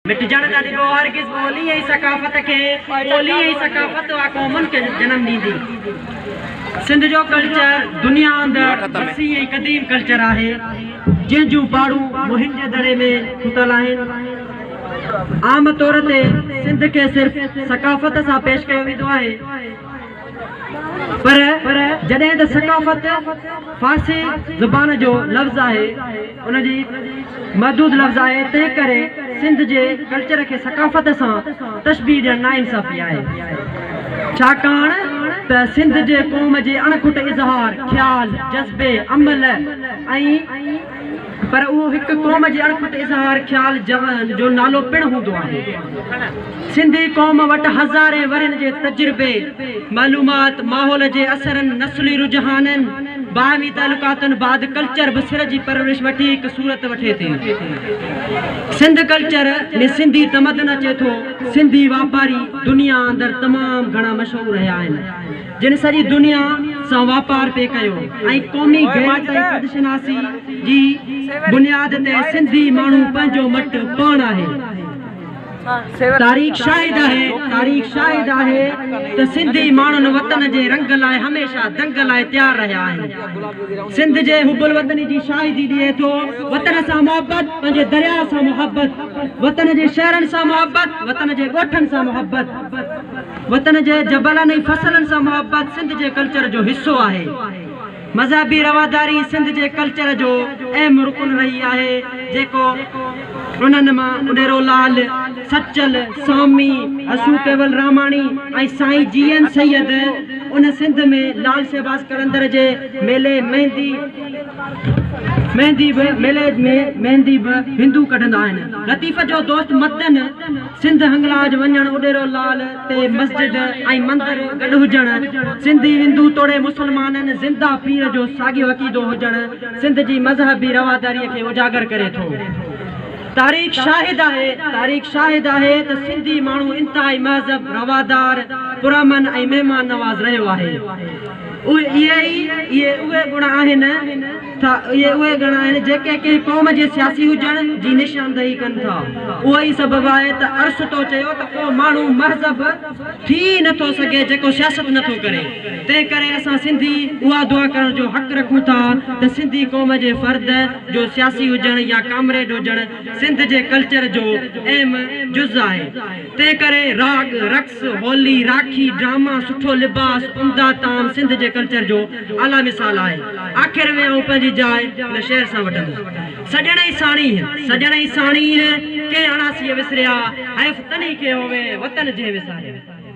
مٽجڻ نه ڏبو هرگز ٻولي ۽ ثقافت کي، ٻولي ۽ ثقافت اها قومن کي جنم ڏيندي. سنڌ جو ڪلچر دنيا اندر وسيع ۽ قديم ڪلچر آهي، جنهن جون پاڙون موهن جي دڙي ۾ کتل آهن. عام طور تي سنڌ کي صرف ثقافت سان پيش ڪيو ويندو آهي. پر جڏهن ته ثقافت فارسي زبان جو لفظ آهي، ان جي محدود لفظ آهي، تنهن ڪري سنڌ جي ڪلچر کي ثقافت سان تشبيهه ڏيڻ ناانصافي آهي. ڇاڪاڻ ته سنڌ جي قوم جي اڻکٽ اظهار، خيال، جذبي، عمل ۽. پر اهو هڪ قوم جي اڻکٽ اظهار خيال جو نالو پڻ هوندو آهي. سنڌي قوم وٽ هزارين ورهين جي تجربي، معلومات، ماحول جي اثرن، نسلي رجحانن، باهمي تعلقاتن بعد ڪلچر به سر جي پرورش وٺي هڪ صورت وٺي ٿي. سنڌ ڪلچر ۾ سنڌي تمدن اچي ٿو. سنڌي واپاري دنيا اندر تمام گهڻا مشهور رهيا آهن. جن سڄي دنيا سان واپار پئي ڪيو ۽ قومي غيرت ۽ خودشناسي جي بنياد تي سنڌي ماڻهو پنهنجو مٽ پاڻ آهي. تاريخ شاهد آهي تاريخ شاهد آهي ته سنڌي ماڻهن وطن جي رنگ لاء هميشه دنگ لاء تيار رهيا آهن. سنڌ جي حب الوطني جي شاهدي ڏئي ٿو وطن سان محبت، پنهنجي درياء سان محبت، وطن جي شهرن سان محبت، وطن جي ڳوٺن سان محبت. وطن جي جبلن ۽ فصلن سان محبت سنڌ جي ڪلچر جو حصو آهي. مذهبي رواداري سنڌ جي ڪلچر جو اهم رڪن رهي آهي، جيڪو انهن مان اڏيرو لال، سچل، سامي، حسو ڪيولراماڻي ۽ سائين جي ايم سيد ان سنڌ ۾ لال شهباز قلندر جي ميلي ميندي ميندي به ميلي ۾ ميندي به هندو ڪڍندا آهن. لطيف جو دوست مدن. سنڌ هنگلاج وڃڻ، اڏيرو لال تي مسجد ۽ مندر گڏ هجڻ، سنڌي هندو توڙي مسلمانن زنده پير جو ساڳيو عقيدو هجڻ سنڌ جي مذهبي رواداريء کي اجاگر ڪري ٿو. تاريخ شاهد آهي تاريخ شاهد آهي ته سنڌي ماڻهو انتهائي مهذب، روادار، پرامن ۽ مهمان نواز رهيو آهي. اهي ئي اهي اهي گڻ آهن. ٿا، اهي اهي گڻ آهن جيڪي ڪنهن قوم جي سياسي هجڻ جي نشاندهي ڪن ٿا. اهو ئي سبب آهي ته ارسطو چيو ته ڪو ماڻهو مهذب ٿي ئي نه ٿو سگهي جيڪو سياست نه ٿو ڪري. تنهن ڪري اسان سنڌي اها دعا ڪرڻ جو حق رکون ٿا ته سنڌي قوم جي فرد جو سياسي هجڻ يا ڪامريڊ هجڻ سنڌ جي ڪلچر جو اهم جز آهي. تنهن ڪري راڳ، رقص، هولي، راکي، ڊراما، سٺو لباس، عمده طعام سنڌ جي ڪلچر جو اعليٰ مثال آهي. آخر ۾ آئون پنهنجي جاء هن شعر سان وٺندس. سڄڻ ۽ ساڻيهه، سڄڻ ۽ ساڻيهه، ڪنهن اڻاسيء وسريا، حيف تنهي کي هووي، وطن جنهن وساريا.